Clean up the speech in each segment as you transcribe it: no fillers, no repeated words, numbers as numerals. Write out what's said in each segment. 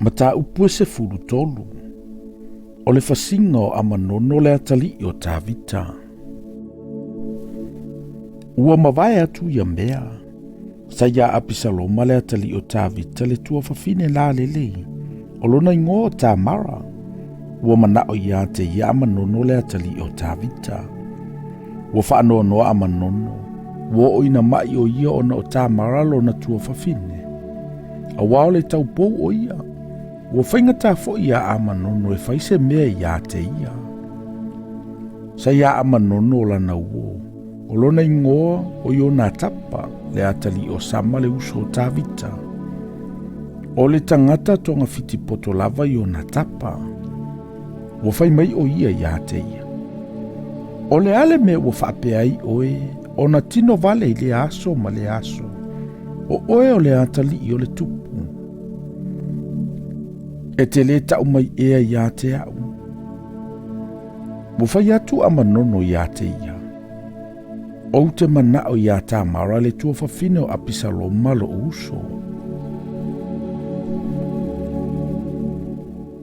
Mataupu e 13. O le fasiga o Amanono le atalii o Tavita. Ua mavae atu ia mea, sa iā Apisaloma le atalii o Tavita le tuafafine lalelei, o lona igoa o Tamara. Ua manao iā te ia Amanono le atalii o Tavita. Ua faanoanoa Amanono, ua oo ina ma'i o ia ona o Tamara lona tuafafine. Auā o le taupou o ia, ua faigata foi iā Amanono e fai se mea iā te ia. Sa iā Amanono lana uō, o lona igoa o Ionatapa, le atalii o Sama le uso o Tavita. O le tagata togafiti poto lava Ionatapa. Ua fai mai o ia iā te ia. O le a le mea ua faapea ai oe ona tino vale i lea aso ma lea aso, o oe o le atalii o le tupu. E te lē tau mai ea iā te au. Ua fai atu Amanono iā te ia. Ou te manao iā Tamara le tuafafine o Apisaloma lo'u uso.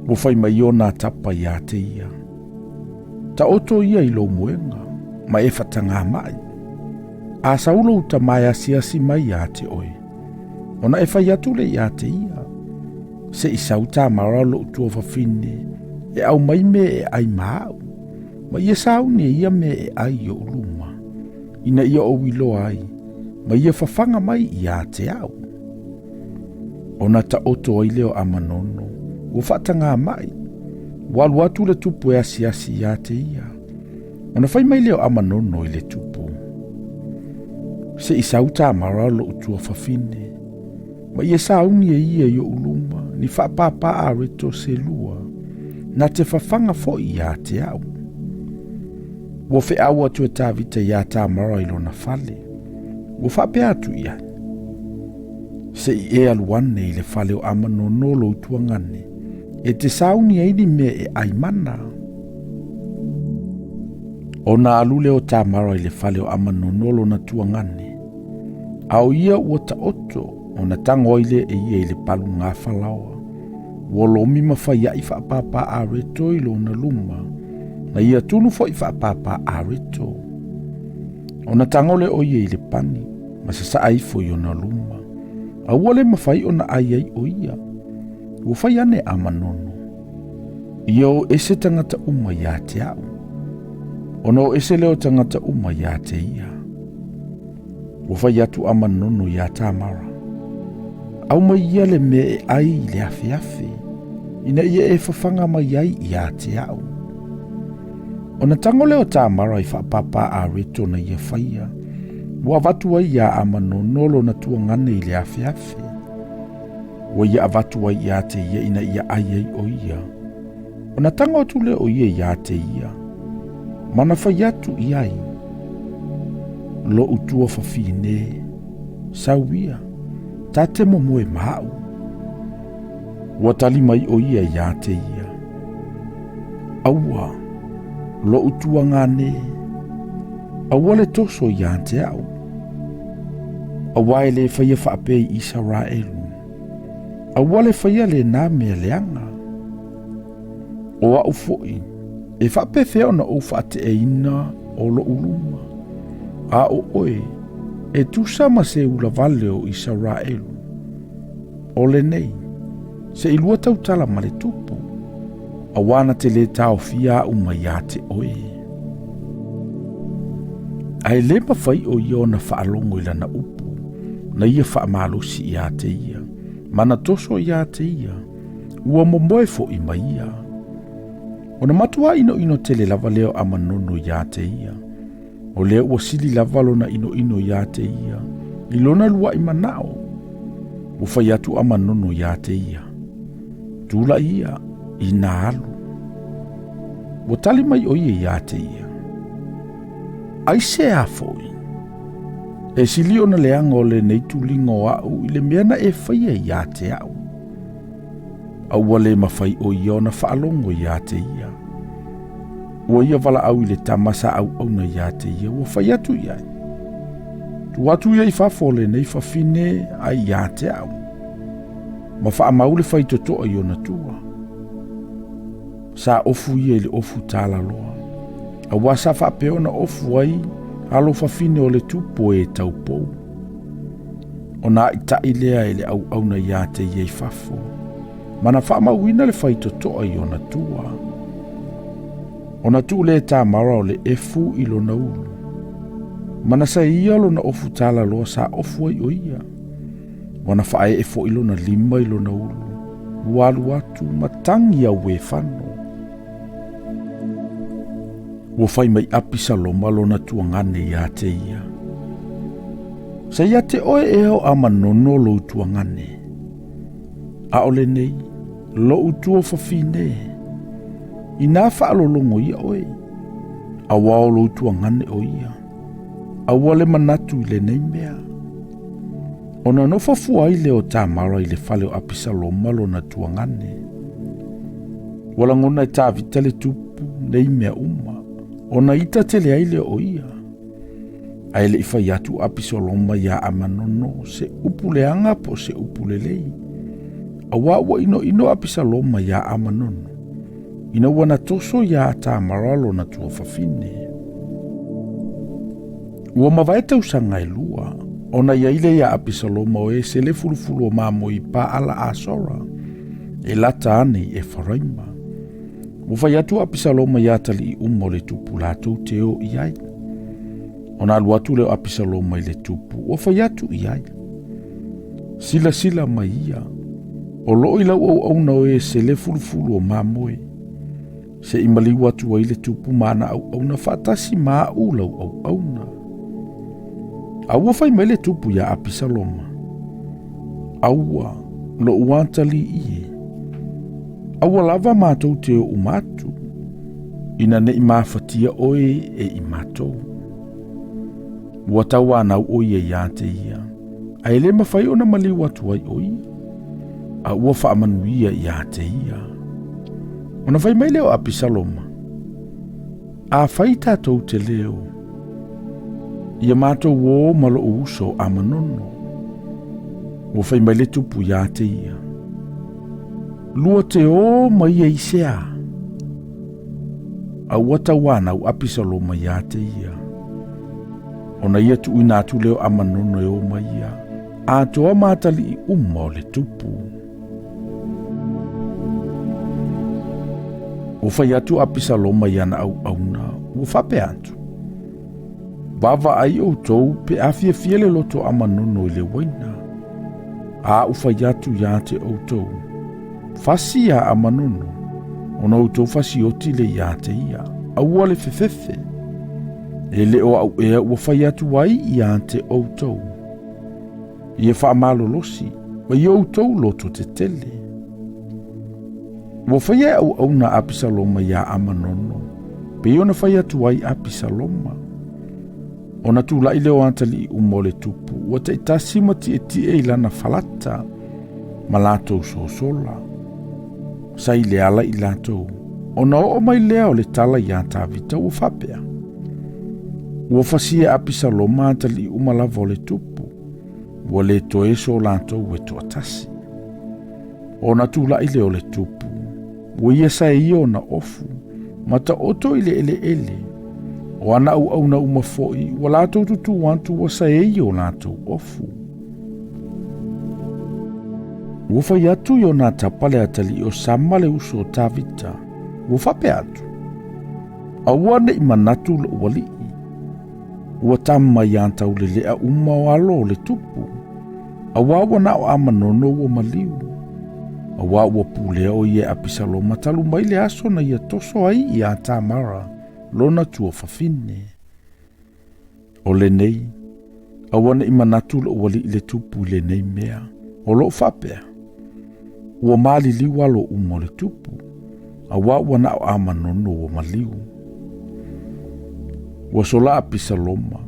Ua fai mai Ionatapa iā te ia. Taoto ia i lou moega, ma e fatagā mai. A sau lou tama e asiasi mai iā te oe, ona e fai atu lea iā te ia, Se i sau Tamara lo'u tuafafine e aumai mea e ai ma au, ma ia sauni e ia mea e ai i o'u luma, ina ia ou iloa ai, ma ia fafaga mai iā te au. Ona taoto ai lea o Amanono, ua faatagā mai, ua alu atu le tupu e asiasi iā te ia. Ona fai mai lea o Amanono i le tupu, Se i sau Tamara lo'u tuafafine, ma ia sauni e ia i o'u luma ni faapāpā areto se lua, na te fafaga foi iā te au. Ua feau atu e Tavita iā Tamara i lona fale, ua faapea atu i ai, Se i e alu ane i le fale o Amanono lou tuagane, e te sauni ai ni mea e ai mana. Ona alu lea o Tamara i le fale o Amanono lona tuagane, a o ia ua taoto ona tago ai lea e ia i le palu gafalaoa. Ua lomi ma fai ai faapāpā areto i lona luma, na ia tunu foi faapāpā areto. Ona tago lea o ia i le pani, ma sasaa ifo i ona luma. A ua le mafai ona ai ai o ia. Ua fai ane Amanono. Ia o ese tagata uma iā te au. Ona o ese lea o tagata uma iā te ia. Ua fai atu Amanono iā Tamara. Aumai ia le mea e ai i le afeafe, ina ia e fafaga mai ai iā te au. Ona tago lea o Tamara i faapāpā areto na ia faia, ua avatu ai iā Amanono lona tuagane i le afeafe. Ua ia avatu ai iā te ia ina ia ai ai o ia. Ona tago atu lea o ia iā te ia, ma na fai atu i ai, Lo'u tuafafine, sau ia, ta te momoe ma a'u. Ua tali mai o ia iā te ia, Aua, lo'u tuagane, aua le toso iā te a'u, auā e lē faia faapea i Isaraelu, aua le faia lenā mea leaga. O a'u foi, e faapefea ona ou faateaina o lo'u luma, a o oe, e tusa ma se ula vale o Isaraelu. O lenei, se i lua tautala ma le tupu, auā na te lē taofia a'u mai iā te oe. Ae lē mafai o ia ona faalogo i lana upu, na ia faamalosi iā te ia, ma na toso iā te ia, ua momoe foʻi ma ia. Ona matuā inoino tele lava lea o Amanono iā te ia. O lea ua sili lava lona inoino iā te ia, i lona luaʻi manaʻo. Ua fai atu Amanono iā te ia, Tulaʻi ia i nā alu. Ua tali mai o ia iā te ia, Aisea foʻi? E sili ona leaga o lenei tuliga o aʻu i le mea na e faia iā te aʻu. A ua lē mafai o ia ona faalogo iā te ia. Ua ia valaau i le tama sa auauna iā te ia, ua fai atu i ai, Tuu atu ia i fafo o lenei fafine ai iā te au. ma faamau le faitotoa i ona tua. Sa ofu ia i le ofu talaloa, auā sa faapea ona ofu ai alo fafine o le tupu e taupou. Ona aita'i lea e le auauna iā te ia i fafo, ma na faamauina le faitotoa i ona tua. Ona tuu lea e Tamara o le efu i lona ulu, ma na saia lona ofu talaloa sa ofu ai o ia. Ua na faaee foi lona lima i lona ulu, ua alu atu ma tagi auefano. Ua fai mai Apisaloma lona tuagane iā te ia. Sa ia te oe ea o Amanono lou tuagane? A o lenei, lo'u tuafafine, inā faalologo ia oe, auā o lou tuagane o ia. Aua le manatu i lenei mea. Ona nofo fua ai lea o Tamara i le fale o Apisaloma lona tuagane. Ua lagona e Tavita le tupu nei mea uma, ona ita tele ai lea o ia. Ae le i fai atu o Apisaloma iā Amanono se upu leaga po o se upu lelei, auā ua inoino Apisaloma iā Amanono, ina ua na toso iā Tamara lona tuafafine. Ua mavae tausaga e lua, ona i ai lea iā Apisaloma o e se le fulufulu o mamoe i Paala Asora, e lata ane i Efaraima. Ua fai atu o Apisaloma iā atalii uma o le tupu latou te o i ai. Ona alu atu lea o Apisaloma i le tupu, ua fai atu i ai. Silasila mai ia, o loo i lau auauna o e se le fulufulu o mamoe, se i maliu atu ai le tupu ma ana auauna faatasi ma a'u lau auauna. A ua fai mai le tupu iā Apisaloma, Aua, lo'u atalii e, aua lava matou te o uma atu, ina ne i mafatia oe e i matou. Ua tauanau ʻo ia iā te ia, a e lē mafai ona maliu atu ai ʻo ia, a ua faamanuia iā te ia. Ona fai mai lea o Apisaloma, Afai tatou te leo, ia matou ō ma loʻu uso o Amanono. Ua fai mai le tupu iā te ia, Lua te ō ma ia i se a? A ua tauanau Apisaloma iā te ia. Ona ia tuuina atu lea o Amanono e ō mai ia, atoa ma atalii uma o le tupu. Ua fai atu Apisaloma i ana auauna, ua faapea atu, Vaavaai outou pe a fiafia le loto o Amanono i le uaina. A a'u fai atu iā te outou, Fasi iā Amanono, ona outou fasioti lea iā te ia, aua le fefefe. E le o a'u ea ua fai atu ai iā te outou. Ia faamalolosi ma i outou loto tetele. Ua faia e auauna a Apisaloma iā Amanono, pei ona fai atu ai Apisaloma. Ona tulai lea o atalii uma o le tupu, ua taitasi ma tietie i lana falata, ma latou sosola. Sa i le ala i latou, ona oo mai lea o le tala iā Tavita ua faapea, Ua fasia e Apisaloma atalii uma lava o le tupu, ua le toe so latou e toatasi. Ona tulai lea o le tupu, ua ia sa e ia ona ofu, ma taoto i le eleele. O ana auauna uma foi, ua latou tutū atu ua sa e ia o latou ofu. Ua fai atu Ionatapa le atalii o Sama le uso o Tavita, ua faapea atu, Aua ne i manatu lo'u alii, ua tama iā taulelea uma o alo o le tupu, auā ua na o Amanono ua maliu, auā ua pulea ʻo ia e Apisaloma talu mai le aso na ia toso ai iā Tamara lona tuafafine. O lenei, aua ne i manatu loʻu alii le tupu i lenei mea, o loʻu faapea, ua maliliu alo uma o le tupu, auā ua na o Amanono ua maliu. Ua sola Apisaloma,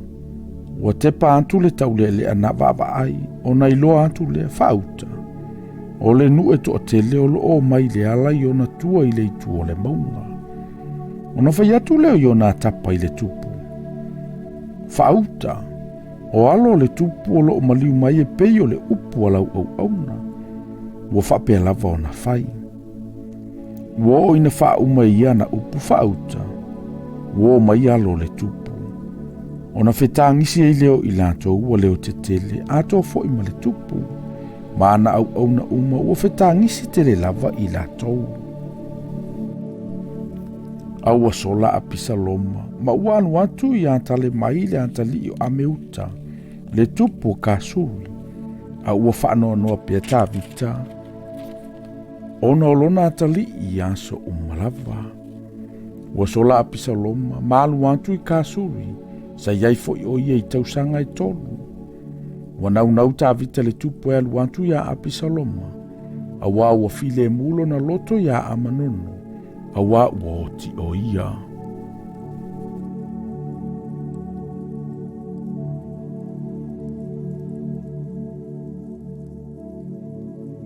ua tepa atu le taulealea na vaavaai, ona iloa atu lea faauta, o le nuu e toatele o loo omai i le ala i ona tua i le itu o le mauga. Ona fai atu lea o Ionatapa i le tupu, Faauta, o alo o le tupu o loo maliu mai e pei o le upu a lau auauna. Ua faapea lava ona fai. Ua oo ina faauma e ia ana upu faauta, ua oo mai alo o le tupu. Ona fetagisi ai lea o i latou ua leo tetele, atoa foi ma le tupu, ma ana auauna uma ua fetagisi tele lava i latou. A ua sola a Apisaloma, ma ua alu atu ia Talemai le atalii o Ameuta, le tupu o Kasuri, a ua faanoanoa pea Tavita, ona o lona atalii i aso uma lava. Ua sola a Apisaloma, ma alu atu i Kasuri, sa i ai foi o ia i tausaga e tolu. Ua naunau Tavita le tupu e alu atu iā Apisaloma, auā ua filemu lona loto iā Amanono, auā ua oti o ia.